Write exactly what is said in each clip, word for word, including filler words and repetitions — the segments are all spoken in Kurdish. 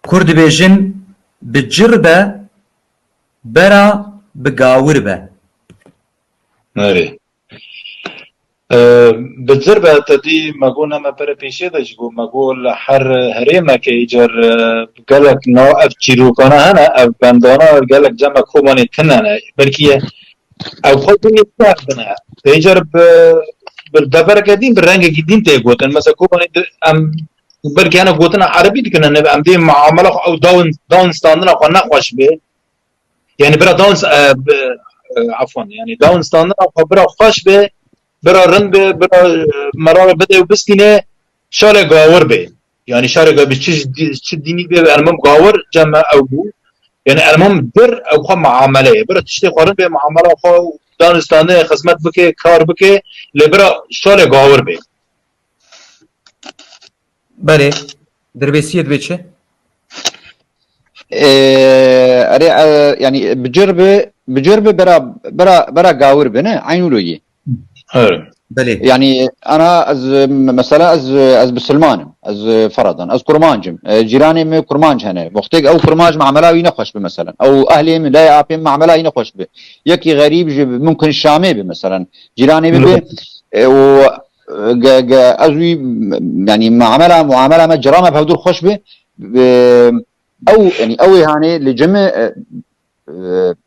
Kur dibêjin bi cir be, bera bi gawir be. Erê. E, bi cir be te dî me got ne me pere pêşê de jî got me got li her herêmeke îcar e, gelek nav ev çîrokana hene, ev bendana gelek cem me Kobanê tune ne. Belkî ye ew xwe dûnê bine. Îcar bi, bi devereke dîn, bi rengekî dîn tê gotin. Mesela Kobanê em belkî hene gotina erebî dikin, em dê muamela xwe ew dawn, dawn standina xwe nexweş bê. Yani bira dawn, e, bi, e, afwan, yani dawn standina xwe bira xweş be, bira rind be, bira e, merara bide û bistîne, şalê gawir be. Yani şalê gawir çi, çi dînî be, elmam gawir cem ew bû. Yani elmam dir ew xwe muamele ye. Bira tiştê xwe rind be, muamela xwe dawn standine xizmet bike, kar bike, lê bira şalê gawir be. Belê. Dirbêsiyê dibê çi? Erê, e, yani bicir bi bicir bi bera bera bera gawir bi ne? Eynû lo yî. Evet. Belê. Yani ana ez mesela ez ez bisilmanim. Ez feradan. Ez kurmancim. E, cîranê mi kurmanc hene. Wextêk ew kurmanc mamela wî nexweş bi mesela. Ew ehlê mi, laya apê mi mamela wî nexweş bi. Yekî xerîb ji mumkin Şamê bi mesela. Cîranê mi bi. E, û ge, ge, ez wî yani muamela muamela me cira me hevdûr xweş bi. E, ew yani ew ê hanê li cem e, e,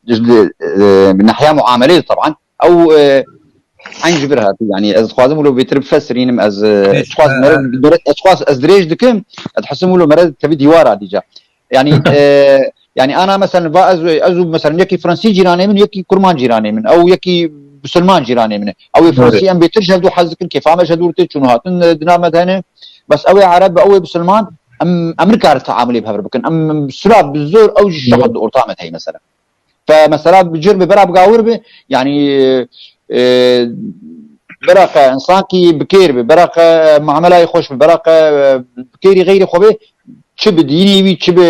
li, e, nahya muamelê de taban ew e, eyn ji vir hatî yani ez dixwazim wilo bêtir bifesirînim ez e, ez dixwaz mere, mere, ez dixwaz ez dirêj dikim ez dihesim wilo mere tevî dîwara dîca yani e, yani ana mesela va ez ez û mesela yekî Fransî cîranê min yekî Kurman cîranê min ew yekî Bisilman cîranê min e ew ê Fransî em bêtir ji hevdû hez dikin kêfa me ji hevdû tê çûn û hatin e, dina me de hene bes ew ê Ereb ew ê Bisilman em em nikare teamulê bi hev re bikin. Em sura bi zor ew jî şehat di orta me de heye mesela. Fe mesela bi cir bi bera bi gawir bi, yani e, bera xe insankî bi kêr bi, bera xe muamelayê xweş bi, bera xe e, bi kêrî xeyrî xwe bi, çi bi dînê wî, çi bi